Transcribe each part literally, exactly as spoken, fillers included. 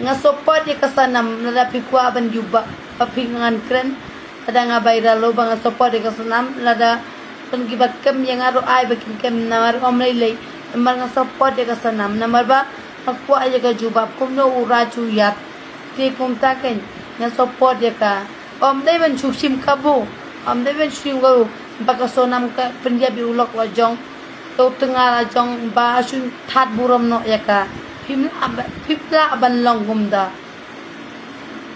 Nga support ïa ka Sonam, lada phi kwah ban jubab, ba phi ngan kren. Lada nga viral ruh ba nga support ïa ka Sonam, lada pynki ba kem ïa nga ruh ai ba kin kem, namar ym lei lei. Namar nga support ïa ka Sonam, namar ba nga kwah ïa ka jubab kumno u Raj u ïap. Te kumta kein nga support ïa ka. Ym dei ban shu shim kabu, ym dei ban shu shim kabu ba ka Sonam ka pynïap ïa u lok la jong, to tnga la jong, ba shu that burom noh ïa ka. Phim lah ba, phim lah ban long kumta.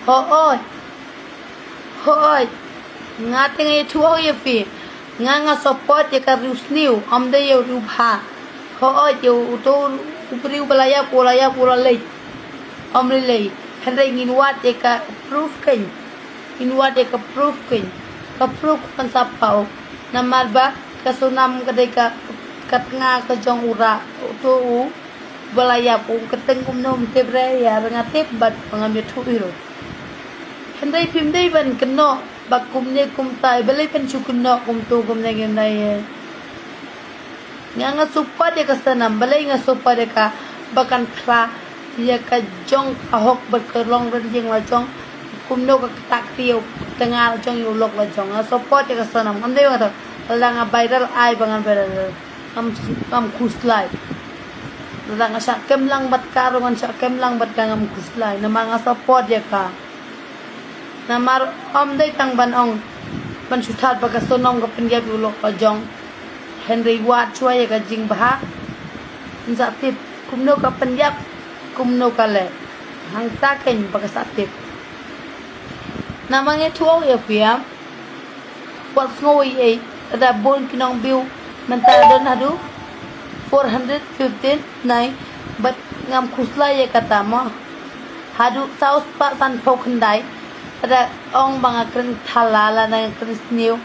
Hooid. Hooid. Nga te nga ïathuh ïa phi. Nga nga support ïa ka riew sniew, ym dei ïa u riew bha. Hooid, ïa uto u briew ba la ïap, u la ïap, u la leit. Ym lei lei. Hynrei ngin wad ïa ka proof kein. Ngin wad ïa ka proof kein. Ka proof kan sa paw. Namar ba ka Sonam ka dei ka, ka tnga ka jong u Raj, uto u ba la ïap, u kyrteng kumno ym tip re, ïa ba nga tip bad ba ngam ïathuh ïa u. Hynrei phim dei ban kynnoh ba kumne kumtai, balei phin shu kynnoh kumto kumne kumtai. Nga nga support ïa ka Sonam, balei nga support ïa ka, ba kan phla ïa ka jong ka hok bad ka long rynjing la jong. Kumno ka ktah ka riew tnga la jong ïa u lok la jong. Nga support ïa ka Sonam, ngam dei ba nga to. Lada nga viral ai ba ngan viral. Ngam, ngam khuslai. Lada nga shah kem lang bad ka ruh ngan shah kem lang bad ka, ngam khuslai. Namar nga support ïa ka. Namar ym dei tang ban ong ban shu that ba ka Sonam ka pynïap ïa u lok la jong. Hynrei wad shuwa ïa ka jingbha. Ngin sa tip kumno ka pynïap, kumno ka leh. Hangta kein ba ka sa tip. Namar nga ïathuh ïa phi ïa. Wat sngew ei ei, lada bun ki nong view mynta don haduh four hundred fifteen nai, bad ngam khuslai ïa kata mo. Haduh saw spah sanphew khyndai, lada ong ba nga kren thala, lada nga kren sniew,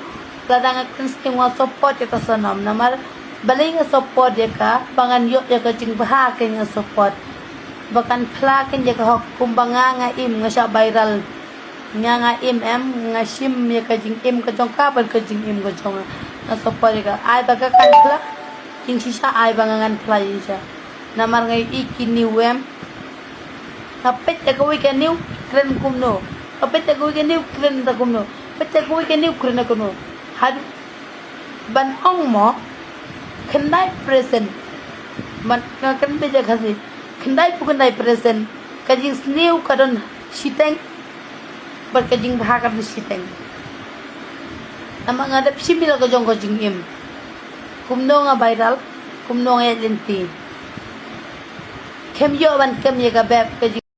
lada nga kren sniew nga support ïa ka Sonam, namar balei nga support ïa ka, ba ngan ïoh ïa ka jingbha kein nga support. Ba kan phla kein ïa ka hok kumba nga nga im nga shah viral. Nga nga im em, nga shim ïa ka jingim ka jong ka bad ka jingim ka jong nga. Nga support ïa ka, ai ba ka kan phla jingshisha, ai ba nga ngan phla jingshisha. Namar nga ïohi ki new em. Nga peit ïa kawei ka new kren kumno. Nga peit ïa kawei ka new kren da kumno. Peit ïa kawei ka new kren da kumno. Haduh ban ong mo, khyndai percent. Ban nga kren beit ïa Khasi. Khyndai phew khyndai percent ka jingsniew ka don shiteng. Bad ka jingbha ka don shiteng. Namar nga dep shim ïa la ka jong ka jingim. Kumno nga viral, kumno nga ïaid lynti. Khlem ïoh ban kem ïa ka bep ka